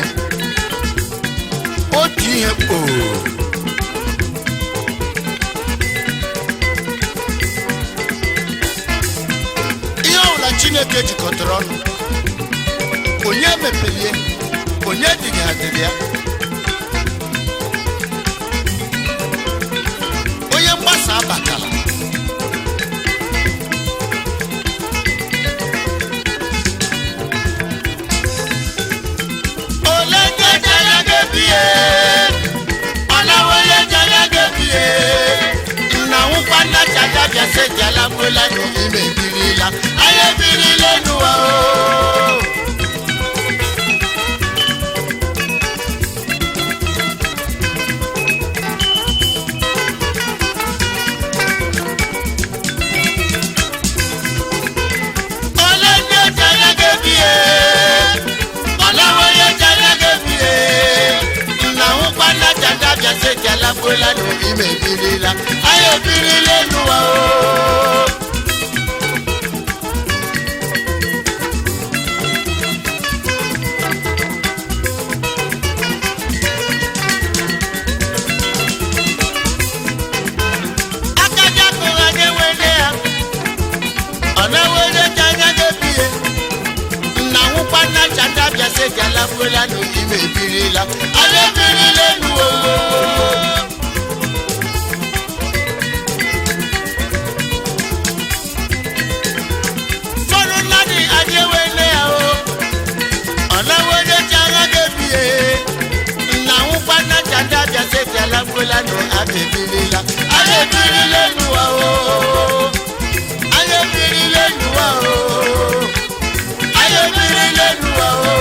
nwanne otu ihe kpoo. Ihe ọbụla Chineke jikọtara ọnụ, onye mepelie, onye dịghadịrị ya. Onye mgbasa abatala. Ole ndị jara ga-ebie, ọlawa onye jara ga-ebie, nna nwụkwa nna chada bịa sị jala gbuola n'ime ebirila, anyị ebirila n'ụwa o. Ole ndị jara ga-ebie, ọlawa onye jara ga-ebie, nna nwụkwa nna chada bịa sị jala gbuola n'ime ebirila, anyị ebirila n'ụwa o. Akaja kụrụ anyị enwele ya, ọ na-ewere ji anya ga-ebie, nna nwụkwa nna chata bịa sị jala gbuola n'ime ebirila, anyị ebirila n'ụwa o. Fọdụ mmadụ anyị enwele ya o, ọ na-ewere ji anya ga-ebie, nna nwụkwa nna chata bịa sị jala gbuola n'abịa ebirila, anyị ebirila n'ụwa o. Anyị ebirila n'ụwa o. Anyị ebirila n'ụwa o.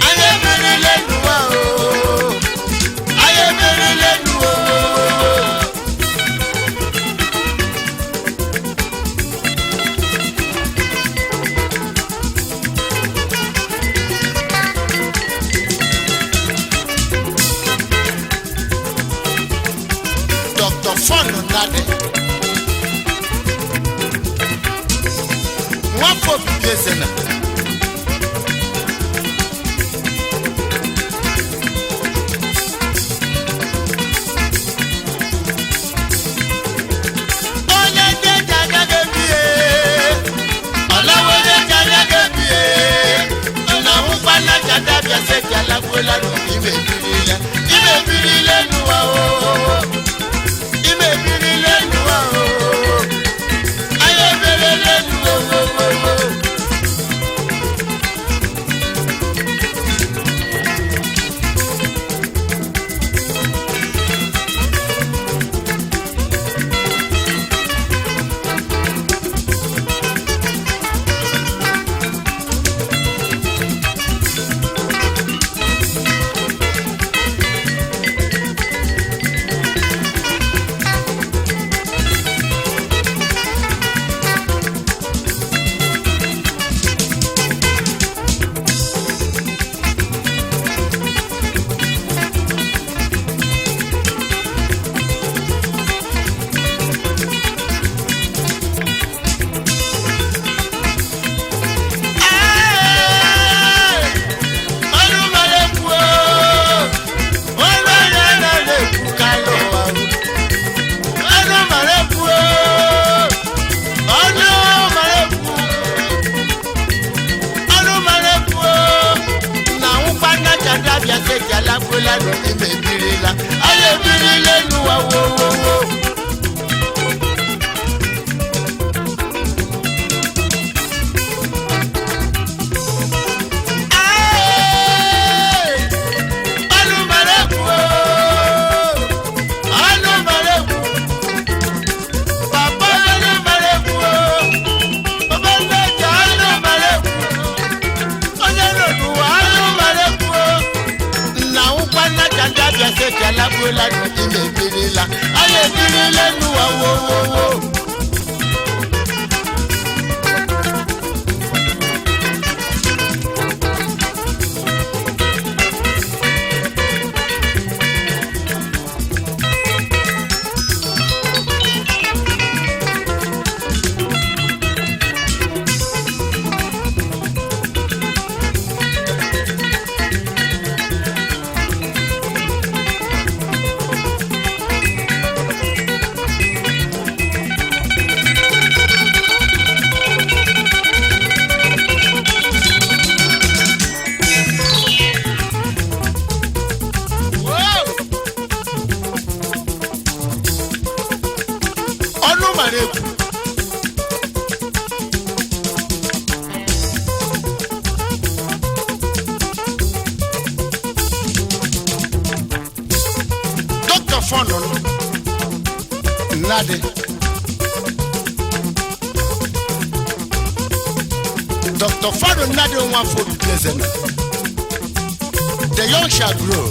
Anyị ebirila n'ụwa o. Anyị ebirila n'ụwa o. Dr. Fọnụ Nnadị, nwafọ obibi Ezena, onye ndị eji anya ga-ebie, ọlawa onye ji anya ga-ebie, nna nwụkwa nna chada bịa sị jala gbuola n'ime ebirila, ime ebirila n'ụwa o. Ime ebirila n'ụwa o. Anyị ebirila n'ụwa o. Ebirila, ayé ebirila nu wa wo wo wo. Ayé ebirila nu wa wo wo wo. Fọnụ Nnadị, Dr. Fọnụ Nnadị Nwafọ Obibiezena. The young shall grow.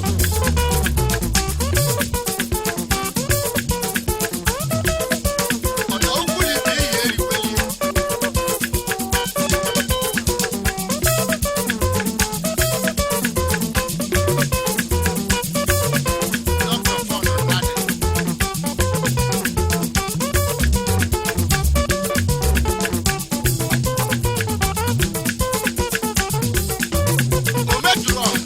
Ọ̀nà ukwu ni ibi ihe erikweli. Dr. Fọnụ Nnadị. O mejuru ọha.